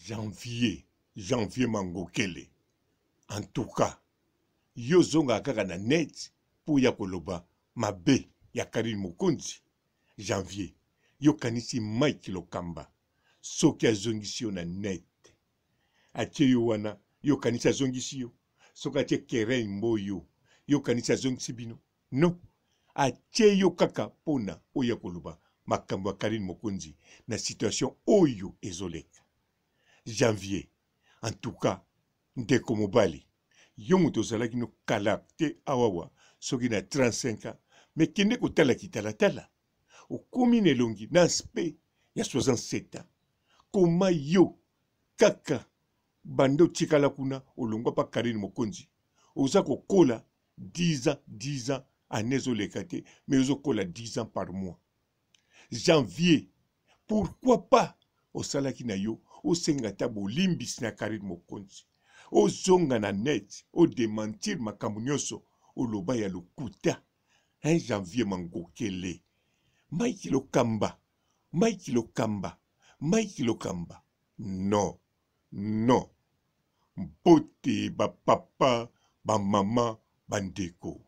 Janvier, Janvier Mangokele. En tout cas, yo ozongaka kaka na net mpo oya koloba mabe ya Carine Mokonzi. Janvier, yo okanisi Mike Lokamba soki azongisi yo na net atie yo wana, yo okanisi azongisi yo? Soki atie Keren Mboyo, yo okanisi azongisi bino? Non, atie yo kaka pona oya koloba makambo ya Carine Mokonzi na situation oyo ezoleka. Janvier, en tout cas ndeko mobali, yo moto ozalaki no kala te awawa soki na 35 ans, mais kende kotala kitalatala, okomi na elongi na aspect ya 67 ans. Koma yo kaka banda otikala kuna olongwa pa Carine Mokonzi, oza kokola 10 ans 10 ans année ezoleka te mais ozokola 10 ans par mois janvier pourquoi pas osalaki na yo osenga ata bolimbisi na Karine Mokonzi ozonga na net odementir makambo nyonso oloba ya lokuta hein janvier mangokele Mike Lokamba Mike Lokamba Mike Lokamba non Non. Mbote ba papa, ba mama, ba ndeko.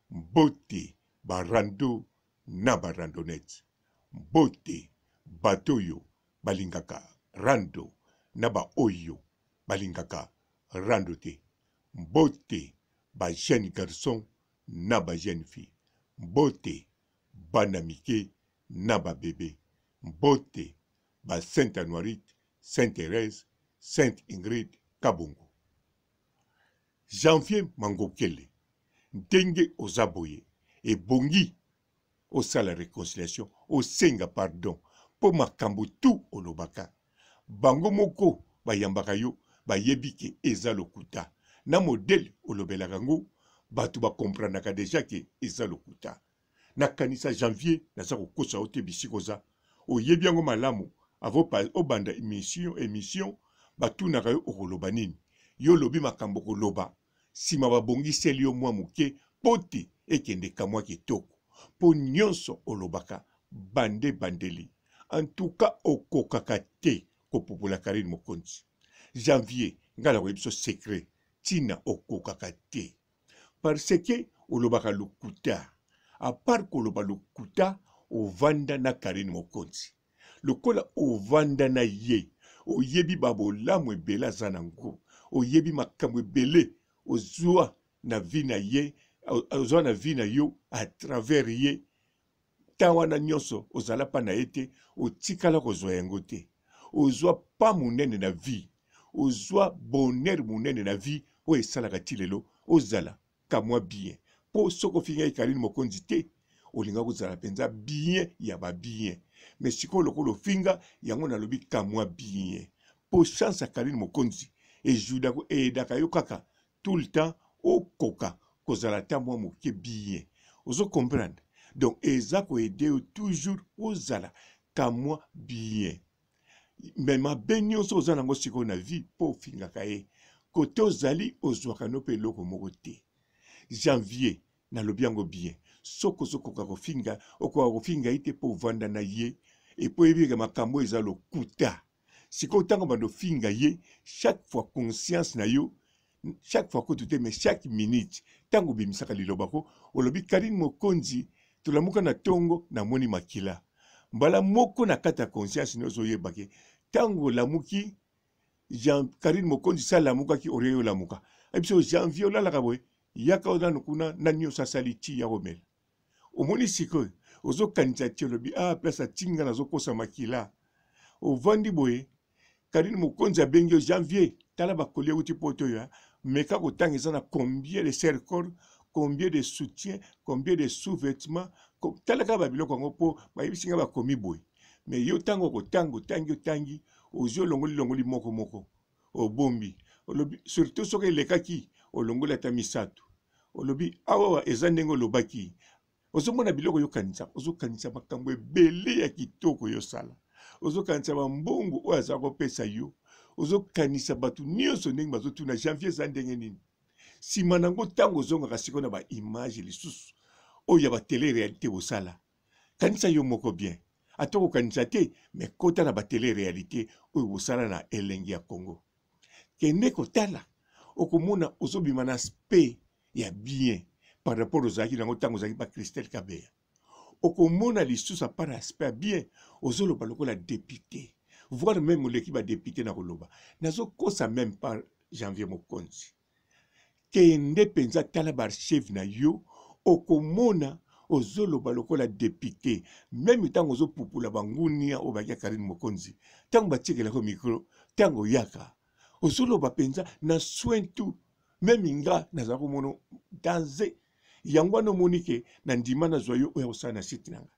Mbote ba rando na ba randonnette. Mbote bato oyo balingaka rando na ba oyo balingaka rando te. Mbote ba jeunes garçons na ba jeunes filles. Mbote bana mike na ba bebe. Mbote ba Sainte Anuarite, Sainte Therèse, Sainte Ingrid Kabongo. Janvier Mangokele, ndenge oza boye ebongi osala reconciliation, osenga pardon mpo makambo tout olobaka bango moko bayambaka yo bayebi ke eza lokuta na modèle olobelaka ngo bato ba comprenaka dejà ke eza lokuta. Nakanisa janvier naza kokosa yo te bisika oza oyebi yango malamu avant obanda emission emission batunaka yo okoloba nini yo olobi makambo okoloba sima babongiseli yo mwa moke mpo te ekende kamwa kitoko mpo nyonso olobaka bande bandeli en tout cas okokaka te kopupola Carine Mokonzi janvier ngai nakoyebi biso secret tina okokaka te parce que olobaka lokuta à part koloba lokuta ovanda na Carine Mokonzi lokola ovanda na ye oyebi ba bolamu ebele aza na ngo oyebi makambo ebele ozwa na vie na ye ozwa na vie na yo à travers ye temps wana nyonso ozala pa na ye te otikala kozwa yango te ozwa pa monene na vie ozwa bonheur monene na vie oyo esalaka ti lelo ozala kamwa bien mpo soki ofingaki Karine Mokonzi te olinga kozala mpenza bien ya ba bien mais sikoyo lokola ofinga yango nalobi kamwa bien mpo chance ya Karine Mokonzi eyedaka yo kaka tout le temps okoka kozala ata mwa moke bien ozo comprendre donc eza koede yo toujours ozala kamwa bien me mabe nyonso oza nango sikoyo na vie mpo ofingaka ye kote ozali ozwaka no mpe eloko moko te janvier nalobi yango bien soki ozokoka kofinga okoka kofinga ye te mpo ovanda na ye epo oyebika makambo eza lokuta sikoyo ntango bando ofinga ye chaque fois conscience na yo chaque fois kutu te mais chaque minute ntango obimisaka liloba ko olobi karine mokonzi tolamuka na ntongo namoni makila mbala moko na kati ya conscience nde ozoyeba ke ntango olamuki Jean Karine Mokonzi sa alamukaki orie yo olamuka ayebi biso janvier olalaka boye yaka nanu kuna na nyonso asali ti ya komela omoni sikoyo ozokanisa ti olobi ah place atinga nazokosa makila ovandi boye Karine Mokonzi abengi yo janvier tala bakoli euti poto oyo meka kotanga eza na combien de serre-corps combien de soutien combien de sous-vêtements tala kaka babiloko yango mpo bayebisi ngai bakomi boye mais yo ntango okotanga otangi otangi ozwi olongoli longoli moko moko obombi olobi surtout soki elekaki olongoli ata misato olobi awawa eza ndenge olobaki ozomona biloko yokanisa ozokanisa makambo ebele ya kitoko yosala ozokanisa bambongo oyo aza kopesa yo ozokanisa bato nyonso ndenge bazotuna janvier eza ndenge nini nsima na yango ntango ozongaka sikoyo na baimage lisusu oyo ya batele realite bosala kanisa yo moko bien. Ata okokanisa te, mais kota na ba tele realite oyo bosala na elengi ya Congo. Kende kotala, okomona ozobima na aspect ya bien par rapport ozalaki nango ntango ozalaki ba Christelle Kabeya. Okomona lisusu à part aspect ya bien, ozoloba lokola depute, voire meme oleki ba depute na koloba. Nazokosa meme pas Janvier Mokonzi. Kende penza tala ba archive na yo okomona ozoloba lokola depute meme ntango ozopupula bangunia oyo bakia Karine Mokonzi ntango batikelako micro ntango oyaka ozoloba penza na soin tout meme nga nazala komona danze yango wana omoni ke na ndima nazwa yo oya kosala na site na nga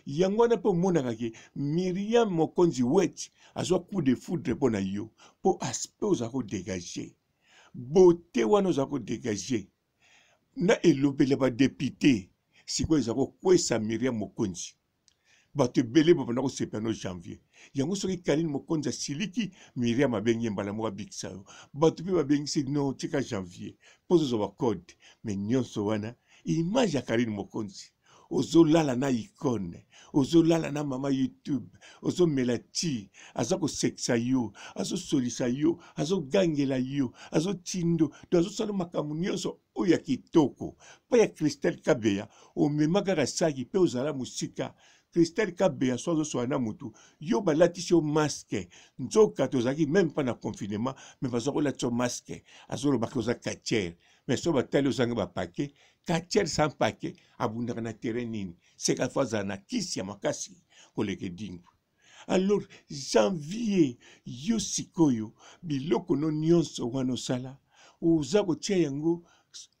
yango wana mpe omonaka ke Miriam Mokonzi Wetch azwa coup de foudre mpo na yo mpo aspect oza kodegage beauté wana oza kodegage na elobeli ya badepute sikoyo eza kokwesa Miriam Mokonzi bato ebele babanda kosepela no janvier yango soki Karine Mokonzi asiliki Miriam abengi ye mbala moko abikisa yo bato mpe babengisi no tika janvier mpo ozozwa bacode me nyonso wana image ya Karine Mokonzi ozolala na icone ozolala na mama youtube ozomela ti aza kosekisa yo azosolisa yo azogangela yo azotindo to azosala makambo nyonso oyo ya kitoko mpo ya christelle kabeya omema kaka saki mpe ozala mosika christelle kabeya so azosola na motu yo balatisi yo maske nzoka tozalaki meme mpa na confinement me baza kolatisa yo maske azolobaka oza katiere mais so batali ozanga bapake Catcheur sans paquet abundaka na terrain nini? Seka faut azala na kisi ya makasi koleka edingwe. Alors janvier yo sikoyo biloko no nyonso wana osala oza kotia yango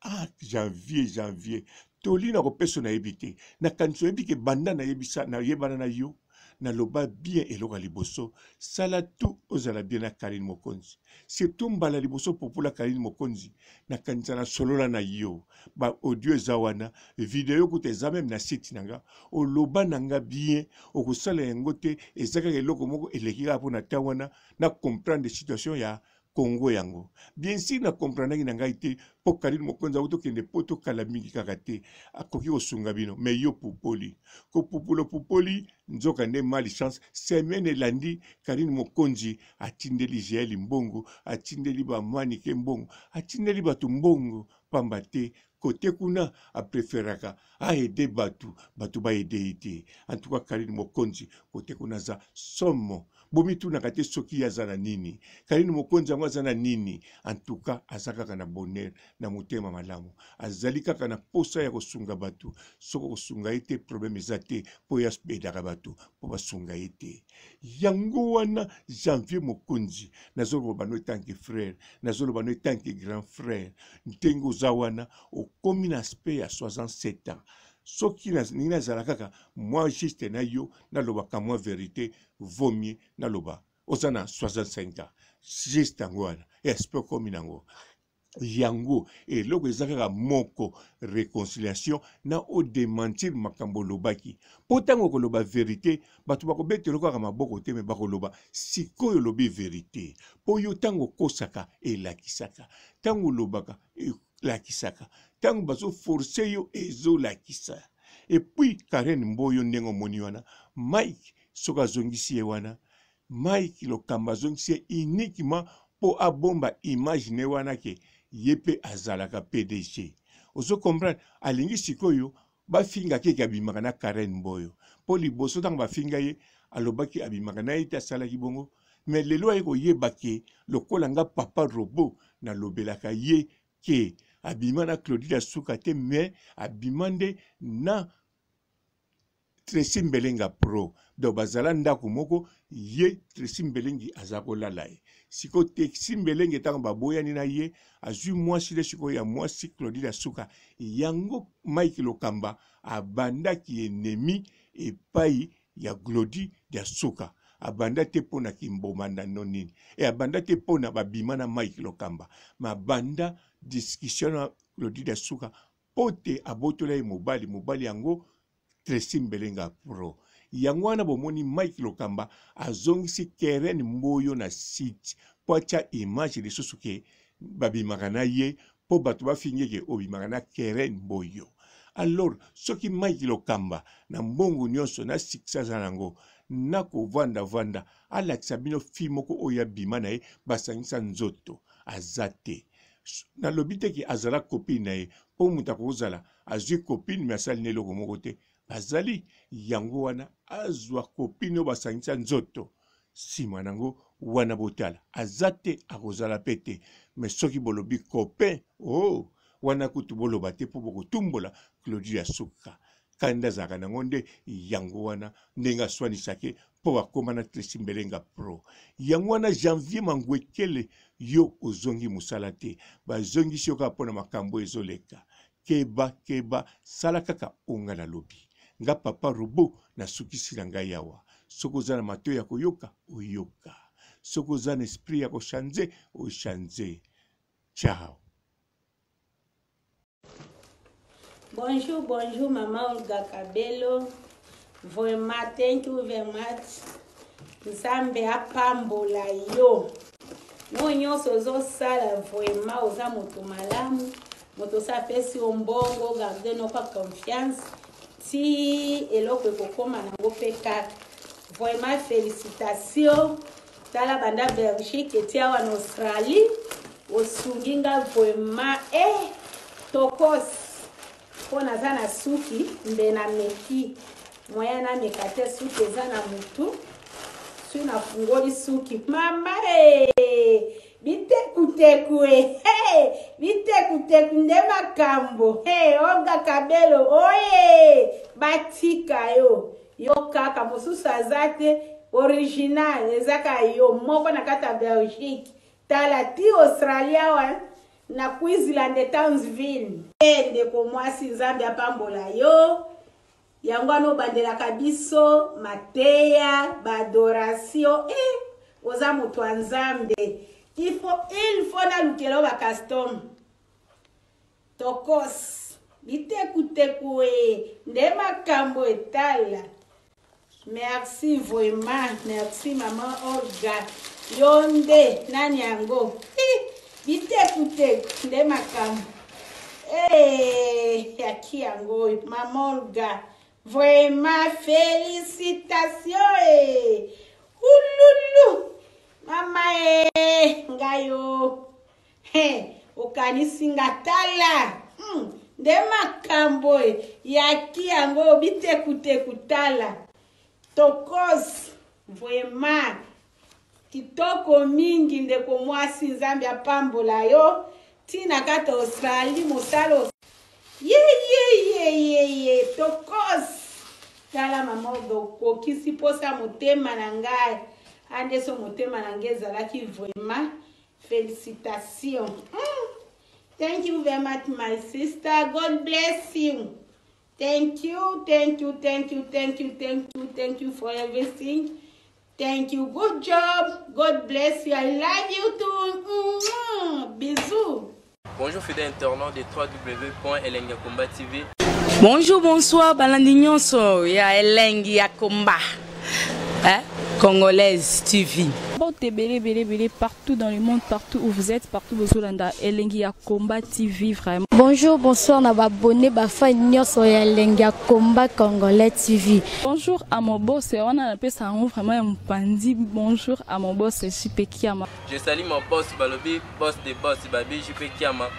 ah, janvier janvier toli na kopesa nayebi te nakanisi oyebi ke banda nayebisa nayebana na yo naloba bien eloko ya liboso sala tout ozala bien na Karine Mokonzi surtout mbala liboso popula Karine Mokonzi nakanisa na solola na yo ba audio eza wana video kuta eza meme na site na nga oloba na nga bien okosala yango te eza kaka eloko moko eleki kaka mpo na temps wana na comprendre situation ya Congo yango bien sûr na comprendaki na ngai te mpo Karine Mokonzi auti okende poto kala mingi kaka te akoki kosunga bino mais yo pupoli kopupula pupoli nzoka nde mal chance semaine elandi Karine Mokonzi atindeli Jael mbongo atindeli ba Manike mbongo atindeli bato mbongo pamba te kote kuna apreferaka aede bato bato baede ye te antuka Karine Mokonzi kote kuna aza somo bomitunaka te soki ye aza na nini Karine Mokonzi yango aza na nini antuka aza kaka na bonheur na motema malamu azali kaka na posa ya kosunga bato soki okosunga ye te problème eza te mpo ye abedaka bato mpo basunga ye te yango wana janvier mokonzi nazoloba no etanke frère nazoloba no etanke grand frère ndenge oza wana okomi na aspect ya 67 ans soki nalingi nazala kaka mwa juste na yo nalobaka mwa verité vaut mieux naloba oza na 65 ans juste yango wana aspect okomi nango yango eloko eza kaka moko reconciliation na odementir makambo olobaki mpo ntango okoloba verite bato bakobetelo kaka maboko te me bakoloba sikoyo olobi verite mpo yo ntango okosaka elakisaka ntango olobaka elakisaka ntango bazoforce yo ezolakisa epuis karen mboyo ndenge omoni wana mike soki azongisi ye wana Mike lokamba azongisi ye uniquement po abomba image ne wana ke ye pe azalaka PDG. Ozo comprendre? Alingi sikoyo bafinga keke abimaka na Karen Mboyo. Po liboso tango bafinga ye alobaki abimaka na ye te asalaki bongo. Mais lelo aye koyeba ke lokola nga papa robot nalobelaka ye ke abima na Claudine Asuka te mais abima nde na Tracy Mbelenga pro donc bazala ndako moko ye Tracy Mbelengi aza kolala ye sikoyo Tracy Mbelengi ntango baboyani na ye azwi mwasi nde sikoyo ya mwasi Claudine Asuka yango Mike Lokamba abandaki ennemi epai ya Glody Diasuka abanda te mpo na kimboma na no nini e abanda te mpo na babima na Mike Lokamba ma abanda discussion na Glody Diasuka mpo te abotola ye mobali mobali yango Tracy Mbelenga Pro. Yango wana bomoni Mike Lokamba azongisi Keren Mboyo na site mpo atya image lisusu ke babimaka na ye mpo bato bafingi ke obimaka na Keren Mboyo. Alors soki Mike Lokamba na mbongo nyonso na succès aza na yango na kovanda vanda alakisa bino fille moko oyo abima na ye basangisa nzoto aza te. Nalobi te ke azala copine na ye mpo moto akozala azwi copine me asali na eloko moko te bazali yango wana azwa copine oyo basangisa nzoto nsima nango wana botala aza te akozala mpe te me soki bolobi copain oh wana kutu boloba te mpo bokotumbola Claudie ya suka kanda azalaka nango nde yango wana ndenge aswanisaki mpo bakoma na Tracy Mbelenga Pro yango wana Janvier Mangwekele yo ozongi mosala te bazongisi yo kaka mpo na makambo ezoleka keba keba sala kaka oyo nga nalobi nga papa robot nasukisi na ngai awa soki oza na matoi ya koyoka oyoka soki oza na esprit ya kochange ochange ciao. Bonjour, bonjour, maman Olga Kabelo. Vraiment, thank you very much. Nzambe apambola yo. No nyonso ozosala vraiment oza moto malamu. Moto osi apesi yo mbongo, garde noka confiance. Ti eloko ekokoma nango mpe kaka. Vraiment félicitations. Tala banda Belgique eti awa na Australie osungi nga vraiment eh tokos mpo naza na suki mbe na meki moyen nameka te suki eza na mutu soki nafungoli suki mama e bitekuteku e hey, bitekuteku nde makambo hey, Olga Kabelo oye batika yo Yo kaka mosusu aza te original eza kaka yo moko na kati ya Belgique tala ti Australie awa na Queensland Townsville. Eh ndeko mwasi Nzambe apambola yo yango wana obandelaka biso mateya ba adoration eh oza moto ya Nzambe il faut il faut nalukela yo ba custom Tokos. Bitekuteku ee nde makambo etala. Merci vraiment, merci maman Olga. Yo nde nani yango? Bitekuteku nde makambo. Eh, yaki yango oyo maman Olga. Vraiment félicitations eh. Ululu. Mama eh, ngai yo. He, okanisi nga tala hmm, nde makambo yaki yango bitekuteku tala tokos vraiment kitoko mingi ndeko mwasi nzambe apambola yo ntina kata australie mosala yeyeyeyeye tokos tala mama okokisi mposa motema na ngai andeso motema na ngai ezalaki vraiment Felicitations. Mm. Thank you very much, my sister. God bless you. Thank you, thank you, thank you, thank you, thank you, thank you for everything. Thank you. Good job. God bless you. I love you too. Mm -hmm. Bisous. Bonjour fidèles internautes de www.elengiyakomba TV. Bonjour, bonsoir, balandi nyonso ya Elengi ya Komba. Hein? Congolaise TV. Mbote ebele ebele ebele partout dans le monde, partout où vous êtes, partout bozolanda Elengi ya Combat TV vraiment. Bonjour, bonsoir na ba abonné ba fan nyonso ya Elengi ya Combat Congolais TV. Bonjour à mon boss, wana napesa yango vraiment ya mopanzi. Bonjour à mon boss JP Kiama. Je salue mon boss balobi boss de boss babi JP Kiama.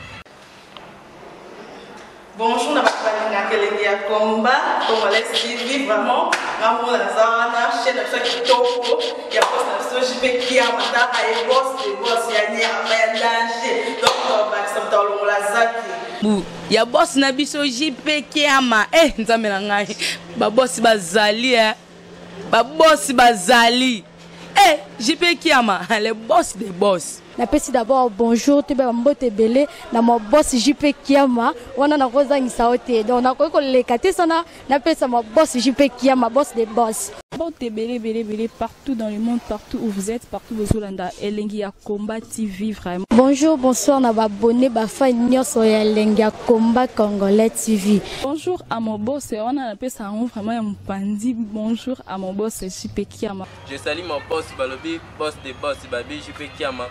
Bonjour na bato balingaka elengi ya combat congolais TV vraiment nga moko naza wana chaîne na biso ya kitoko ya boss na biso JP Kiama tala ye boss de boss ya nyama ya danger donc tobakisa moto alongola zaki bu ya boss na biso JP Kiama eh nzambe na ngai ba boss bazali eh ba boss bazali eh JP Kiama le boss des boss. Napesi d'abord bonjour toyeba ba mbote ebele na ma boss JP Kiama wana nakozangisa yo te donc nakoki koleka te sana napesa ma boss JP Kiama boss des boss. Mbote ebele ebele ebele partout dans le monde partout où vous êtes partout bozolanda elengi ya combat TV vraiment. Bonjour bonsoir na ba abonné ba fan nyonso ya elengi ya combat congolais TV. Bonjour à mon boss wana napesa yango vraiment ya mopanzi bonjour à mon boss JP Kiama. Je salue mon boss balobi boss de boss babi JP Kiama.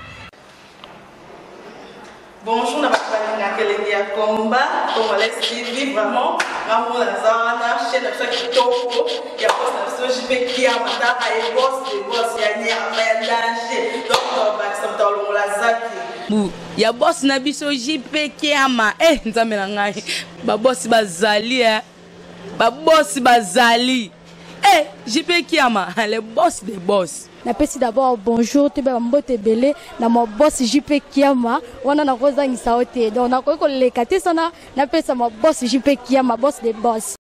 Bonjour na bato Balingaka elengi ya combat congolais TV, vraiment nga moko naza wana, chaîne na biso ya kitoko ya boss na biso JP Kiama, taka ye boss de boss ya nyama ya danger, donc tobakisa moto alongola zaki Bu ya boss na biso JP Kiama. Eh nzambe na ngai, ba boss bazali eh. Ba boss bazali. Eh JP Kiama, le boss des boss. Napesi d'abord bonjour, toyeba bambote ebele na ma boss JP Kiama. Wana nakozangisa yo te, donc nakoki koleka te sana napesa ma boss JP Kiama, boss de boss.